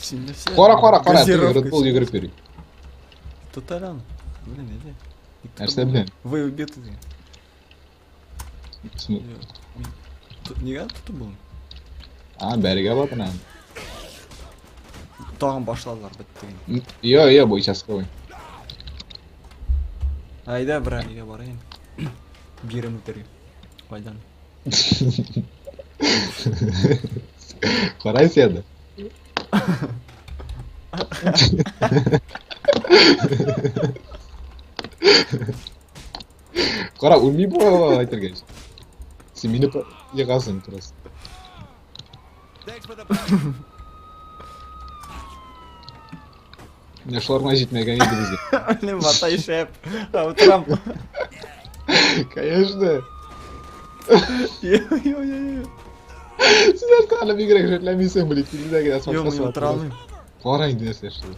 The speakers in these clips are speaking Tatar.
Син нәрсә? Кара, кара, кара, теге Газировка Red Bull йөгереп йөри. Тота әле аны. Беләм, әйдә. Ник тотып Нәрсә булмый? белән? Вы убиты дигән. Син- Мин- Нигә тотып булмый? А, бәрегә батыр. Тагын башладылар, бетте инде. Йо, йо, бу участковый. Әйдә, бер нигә барайын. Бирем үтәргә. Кайдан? Карай сине. Кара, үлми бу әйтергә. Син мине егасың просто. Менә шулар гына җитмәгән иде безгә. Блин, ватай шәп. Утырам. Конечно. Йо, йо, йо. Син нәрсә әле бигрәк жәлләмисең, блин, килде генә Йо, мин утыра алмыйм. Кара инде нәрсә эшли.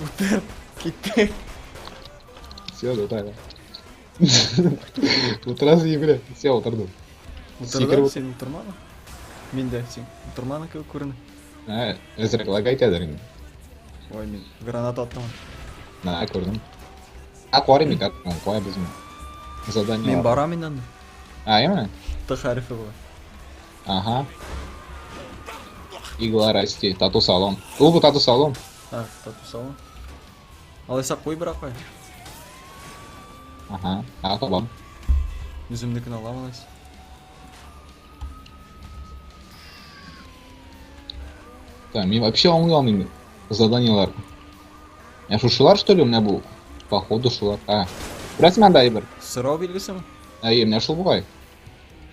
Утыр. Китте. Все, утыра. Утырасың ебрә. Все, утырдым. Утырдың, син утырмадың? Мин дә син утырмадың кебек күренә. Ә, әзрәк лагай итәдер инде. Ой, мин граната аттым. На, күрдем. А, карыйм бит, кая безнең задание. Мин барам инде анда. А, яме? Т хәрефе була. Ага. Игла расти, тату салон. Ул бу тату салон. А, тату салон. Алайса куй бер куй. Ага, а табам. Үземнекен алам алайса. Так, мин вообще аңлый алмыйм заданиелар. Я шушылар, что ли, у меня бу? Походу шулар. А. Күрәсеңме анда әйбер? Сорау билгесеме? Әйе, менә шул бугай.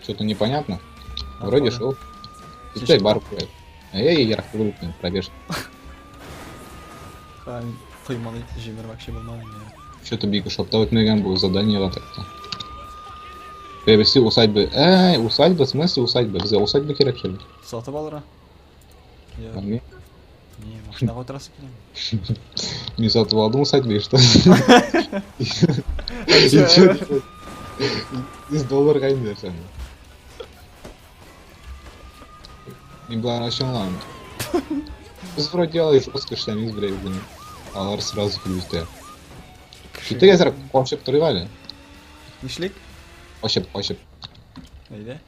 Что-то непонятно. Вроде кара. шул. Киттек, барып күрәйек. Әй, ерак түгел икән, пробежка. Ха, мин койманы җимермәкче булмадым инде. Что-то бик ошап та үтмәгән бу заданиега так-то. Приобрести усадьбы. Әй, усадьба, в смысле усадьба? Безгә усадьба кирәк шул. Сатып алырга. Я, Мин, не, машинага утырасы килә. мин сатып алдым усадьбу, и что? И чё делать? 100 долларга инде сән. Мин боларны вообще аңламыйм. Без вроде делали жестко эшләмибез, блядь, блин. Алар сразу килеп җитә. Киттек әзрәк качып торыйк әле. Нишлик? Качып, качып. Әйдә.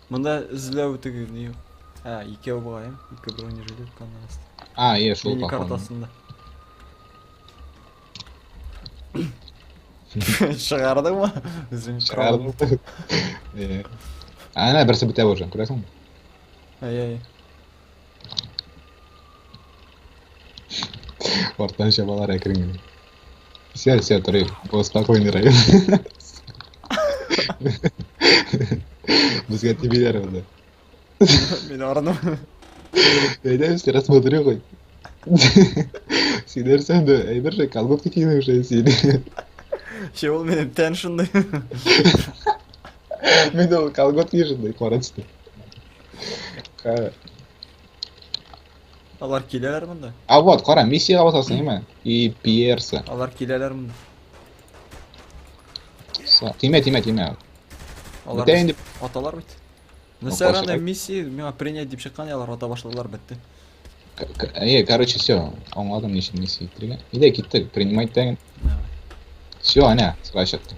Монда эзләү теге ни юк. Ә, икәү бугай, ике бронежилет канаст. А, е, шул Мини походу. картасында. Чыгардыңмы? Үзең Чыгардым. Е. Әнә берсе бетә уже, күрәсеңме? Әй, әй. Арттан чабалар әкрен генә. Все, все, торыйк. Бу спокойный район. Безгә тибиләр монда. Мин арыдым. Әйдә, все рассмотрю хоть. Син нәрсә инде, әйбер же, колготки кидең уже син. Че ул минем тән шундый. Мин ул колготки шундый, кара төстә. Ха. Алар киләләр монда. А вот, кара, миссиягә басасың, әйме? И Пьерса. Алар киләләр монда. Тимә, тимә, тимә. Алар Бетә инде. аталар бит. Ну, Нәрсә кайсы- анда миссия миңа принять дип чыккан, алар ата башладылар, бетте. Әйе, короче, все, аңладым ничек миссия итәргә. Әйдә, киттек, принимать тәген. Давай. Все, әнә, сразу чыкты.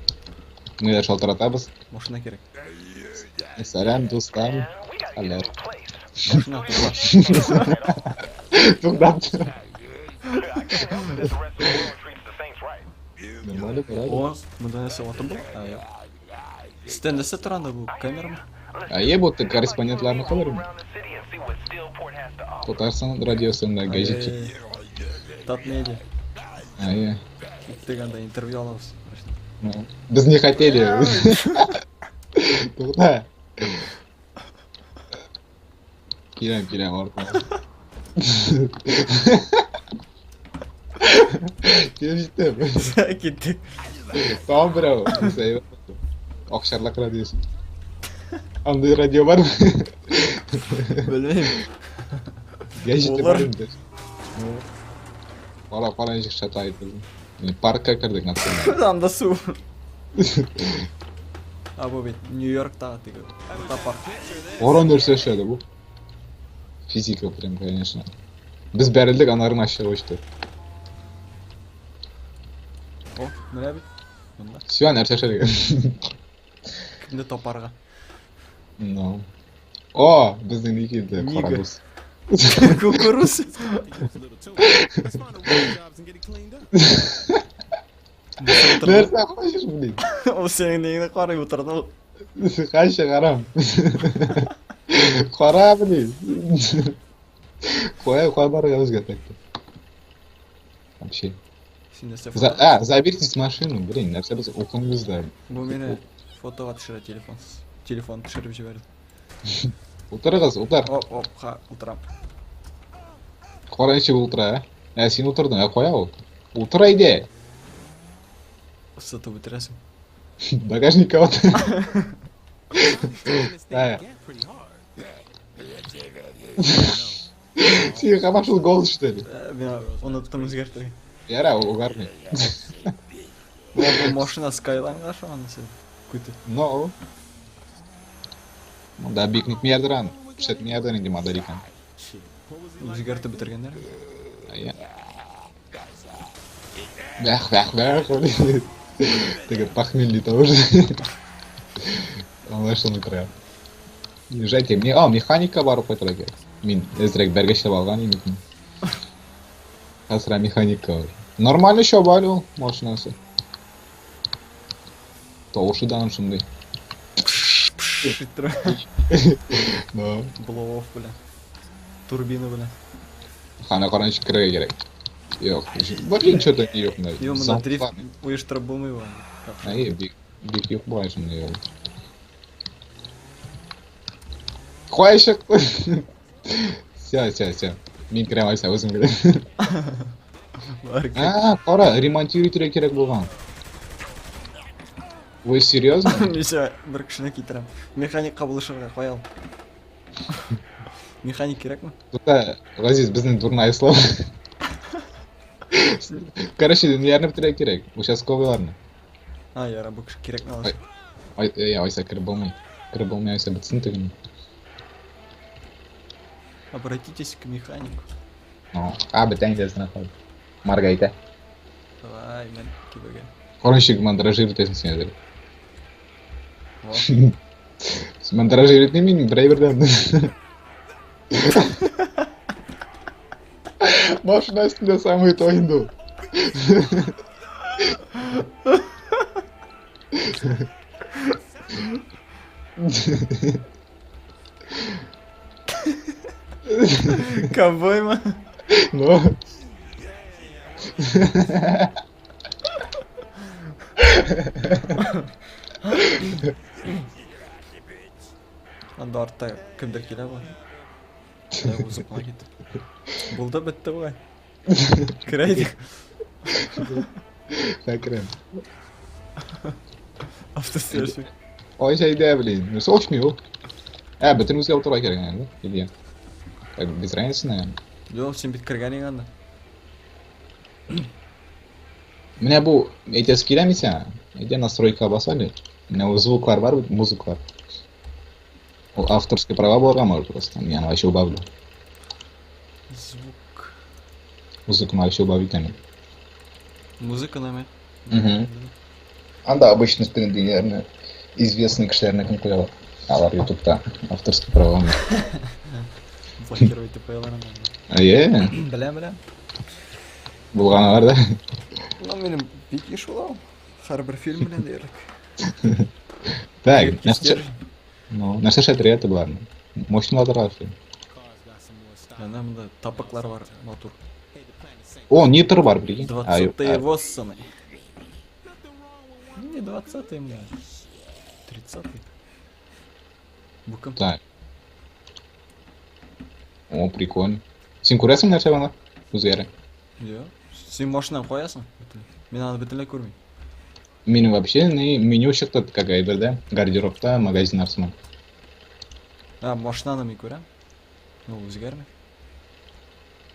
Мы дә шалтыратабыз. Машина кирәк. Сәлам, дуслар. Хәлләр. Машина тукла. Туктап. Нормально, правильно. О, монда нәрсә атып була? А, юк. Сездә нәрсә тора анда бу камерамы? Әйе, бу корреспондентларны калырмы? Татарстан радиосында гәҗит. Ай, Татмедиа. Әйе. Киттек анда интервью алабыз. Ну, Без не хотели. Тукта. Киләм, киләм артына. Килеп җиттем. Киттек. Тагын берәү. Нәрсә, әйбәт. Акчарлак радиосы. Андый радио бармы? Белмим. Гәҗите Булыр. бар инде. Ну, Кара, кара ничек шатай безне. Паркка кердек, например. Анда су. А бу бит Нью-Йорктагы теге урта парк. Кара нәрсә эшләде бу. Физика прям, конечно. Без бәрелдек, аннары машина очты. О, менә бит. Монда. Все, нәрсә эшләдек. Кемне тапарга? Ну. О, безнең ни килде? Нига. Карабыз. Кукуруз. Нәрсә хочешь, блин? Ул синең нигеңне карый утырды ул. Кайсы карам. Кара, блин. Кая, кая барырга безгә так. Вообще. Син нәрсә За, фото? а, заберитесь в машину, блин, нәрсә без укымыбыз да. Бу мине фотога төшерә телефонсыз. Телефон төшереп җибәрде. Утырыгыз, утыр. Оп, оп, ха, утырам. Кара ничек утыра, ә? Ә, син утырдың, ә кая ул? Утыр әйдә. Сытып бетерәсең. Багажникка утыр. Да. Син һаман шул голос, что ли? Мин оныттым үзгәртергә. Яра, угарный. Бу машина Скайлайнга ошаган син. Күте. Но. Монда бик нитмиярдер аны. Күрсәтмиярдер инде модель икән. Үзгәртеп бетергәннәр. Әйе. Бәх, бәх, бәх. Теге похмельный тоже. Аңлашылмый тора. Езжайте. Мне, а, механикка барып кайтырга кирәк. Мин әзрәк бәргәчләп алган идем. Хәзер механикка бар. Нормально чаба әле ул машинасы. Тавышы да аның шундый. Иттерә. Да. Блоу-офф белән. Турбина белән. Хана кара ничек керергә кирәк. Юк, блин, что-то юк менә. Юк, монда дрифт оештырып булмый бу. Әйе, бик бик юк бугай шундый юл. Кая чыкты? Все, все, все. Мин керәм алайса үзем керәм. Бар. А, кара, ремонтировать итәргә кирәк булган. Вы серьезно? Ничә бер кешене китерәм. Механикка булышырга кая ул? Механик кирәкме? Тукта, Газиз, безнең дурная слава. Короче, ниләрне бетерергә кирәк? Участковыйларны. А, яра, бу кеше кирәкме алайса? Ай, эй, айса кереп булмый. Кереп булмый, айса бетсен тегене. Обратитесь к механику. Ну, а, бетә инде әзерәк калды. Маргайта. Давай, мен кибегә. Короче, мандражир итәсең син әзер. Во. Мандражир итмим мин, бер әйбердән. Машина өстендә самый то инде ул. Ковбоймы? Ну. Анда артта кемдер килә бугай. Да, узып кына китте. Булды, бетте бугай. Керәйдек. Әкрен. Автосервис. Ай әйдә, блин. Нәрсә очмый ул? Ә, бөтен үзгә утырырга кирәк инде. Или так, без разницы, наверное. Юк, син бит кергән идең анда. Менә бу әйтәсе киләме сиңа? Әйдә настройкага бас әле. Менә ул звуклар бар бит, музыклар. Ул авторский права булырга может просто. Мин аны вообще убавлю. Звук. Музыканы вообще убавить итәм. Музыка наме. Мгм. Анда обычно трендиләрне известный кешеләрнекен куялар. Алар ютубта авторский права. Блокировать итеп куялар анда. Әйе, Беләм, беләм. булган алар да. Ну, минем бик еш була ул. Һәрбер фильм белән диярлек. Так, Крепкий нәрсә стержень. Ну, нәрсә шәтергә боларны? Мощныйлардыр шул. Әнә монда тапоклар бар, матур. О, нитр бар, прикинь. А, юк, Двадцатые а, воссаны. Не 20-е, бля. 30-е. Бу кем? Так. О, прикольно. Син күрәсең нәрсә анда? Үзгәрә. Юк. Син машинаны куясың? Бөтенләй. Мин аны бөтенләй күрмим. Минем вообще не меню чыкты как әйбердә, гардеробта, магазиннар сыман. А, машинаны мин күрәм. Ну, үзгәрми.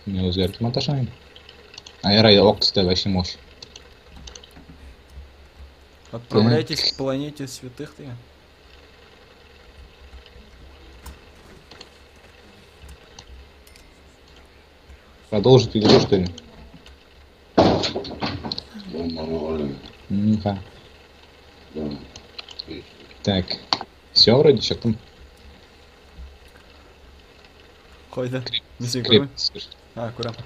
Мин үзгәртеп маташам. А ярай, ак төстә вообще мощь. Отправляйтесь к планете святых дигән. Продолжить игру, что ли? Ха. Так. Все, вроде, чыктым. Кайда? Мин сине күрмим. Крепость. А, күрәм.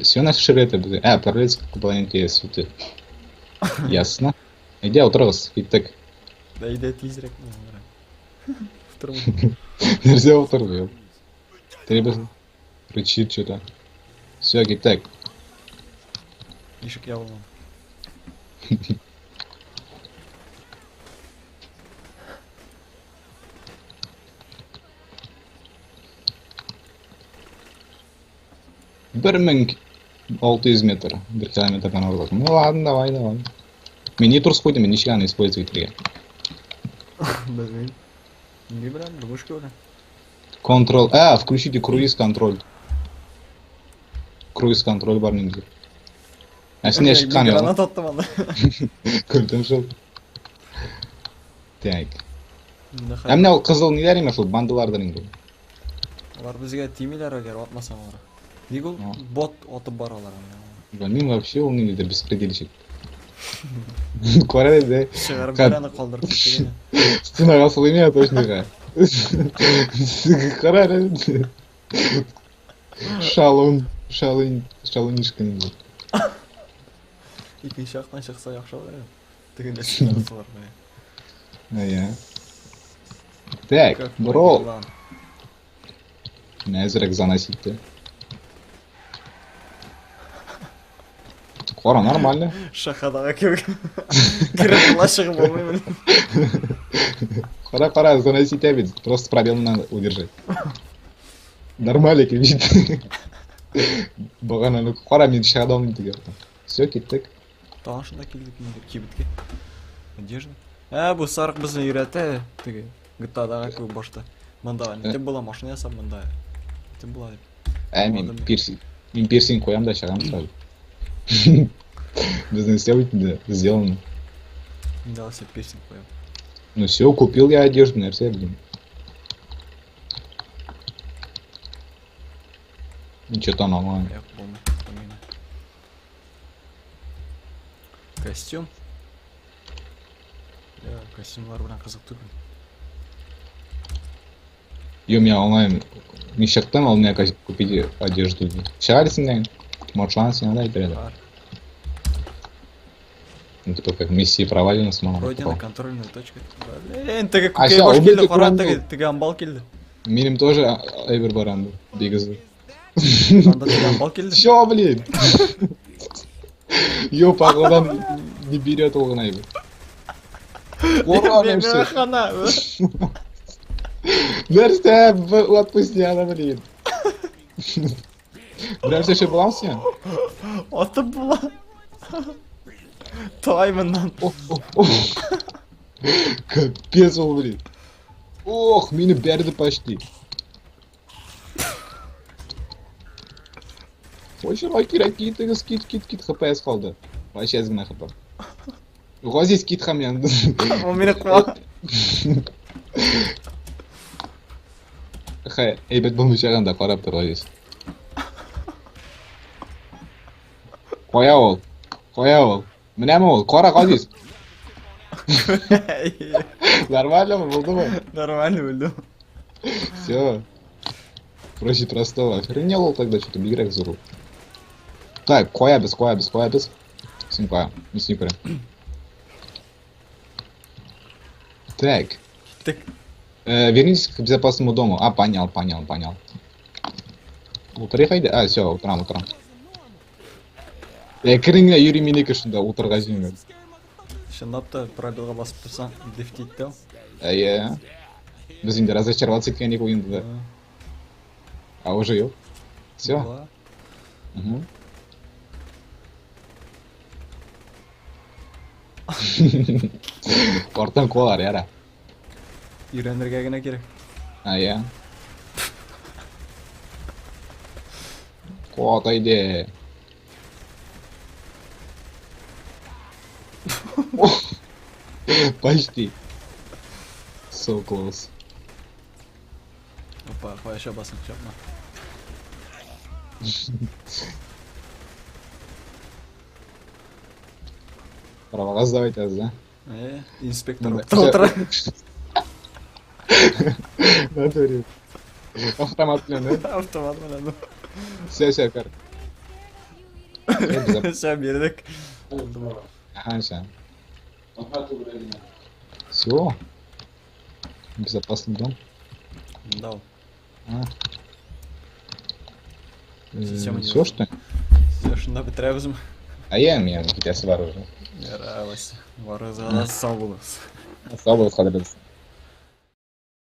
Все нас ширит. А, отправляется к планете Суты. Ясно. Әйдә, утырыгыз, киттек. Да әйдә тизрәк. Утырмый. Нельзя утырмый. Требует рычит что-то. Все, киттек. Ишек ябылган. 1600 метр. Бер километрдан артык. Ну ладно, давай, давай. Мин ни турс куйдым, мин ничек аны использовать итәргә? Белмим. Ни белән, ловушка белән. Ctrl. А, включите круиз контроль. Круиз контроль бар инде. Ә син чыккан юк. Гранат аттым анда. Күрдем шул. Так. Ә менә ул кызыл ниләр имеш ул бандалардан инде. Алар безгә тимиләр әгәр атмасаң алар. Ник ул бот атып баралар аны? Белмим вообще ул ниндидер беспредельщик. Кара да. Чыгарып бер аны калдырып киттек. Стенага сылыйм я точно. Кара әле. Шалун, шалун, шалунишка инде. Икенче яктан чыкса яхшы булыр иде. Тегендә стенага сылар. Әйе. Так, бро. Әзрәк заносить итте. Кара, нормально. Шахадага кебек. Кереп була, чыгып булмый. Кара, кара, заносить итә бит. Просто пробел надо удержать. Нормально кебек. Багананы кара, мин чыга алмыйм теге яктан. Все, киттек. Тагын шунда килдек инде кибеткә. Одежда. Ә, бу сарык безне өйрәтә теге GTA-дагы кебек башта. Монда нитеп була, машина ясап монда. Нитеп була дип. Ә, мин пирсинг. Мин пирсинг куям да чыгам сразу. Безнең все бит инде сделано. Мин дә алса пирсинг куям. Ну все, купил я одежду, нәрсә, блин. Ничего нормально. Юк, булмый. Булмый. Костюм. Я, костюмнар белән кызык түгел. Ё, мин аңлайм. Мин чыктым, ул миңа купить одежду. Чыгарсың дигән. Маршрут сиңа да әйтер иде. Бар. Ну, типа, как миссия провалена с мамой. Пройдена контрольная точка. Блин, теге А күкәй всё, баш убитый килде, кара, күрәм теге, ул. теге амбал килде. Минем тоже әйбер бар анда. Бигезле. Анда теге амбал килде. Чё, блин? Ё, погодан не берет ул гына әйбер. Ура, Миңа нәрсә? хана. Нәрсә? Отпусти аны, блин. Берәр нәрсә буламы син? Атып була. Тай моннан. О, о, о. Капец ул, блин. Ох, мине бәрде почти. Качырга кирәк, китегез, кит, кит, кит, ХПС калды. Вообще әз генә ХП. Газиз, кит һәм янды. Ул мине куа. Хә, әйбәт булмыйча анда карап тор, Газиз. Кая ул? Кая ул? Менәме ул? Кара, Газиз. Нормально булдымы? Нормально булды. Все. Проще простого. Охренел ул тогда что-то бигрәк зур. Так, куябыз, куябыз, куябыз. Син куя. Мин сине күрәм. Так. Киттек. Вернитесь к безопасному дому. А, понял, понял, понял. Утырыйк әйдә. А, все, утырам, утырам. Әкрен генә йөри минеке шунда, утырга җиңел. Чынлап та пробелга басып торсаң, дрифт итте ул. Әйе. Без инде разочароваться иткән идек уенда. А уже юк. Все. Була. Угу. Арттан куалар, яра. Өйрәнергә генә кирәк. Әйе. Куат әйдә. Почти. So close. Опа, кая чабасың, чапма. Правага сдавать аз, да? Инспектор Ну да. утыра. В натуре. Автомат белән, да? Автомат белән. Все, все, кар. Все, бирдек. Ага, все. Все. Безопасный дом. Да. А. Система не Все, что ли? Все, шунда бетерәбезме? А я меня китәсе бар уже. Яралась. Барыгызга да сау булыгыз. Сау булыгыз, кадерле.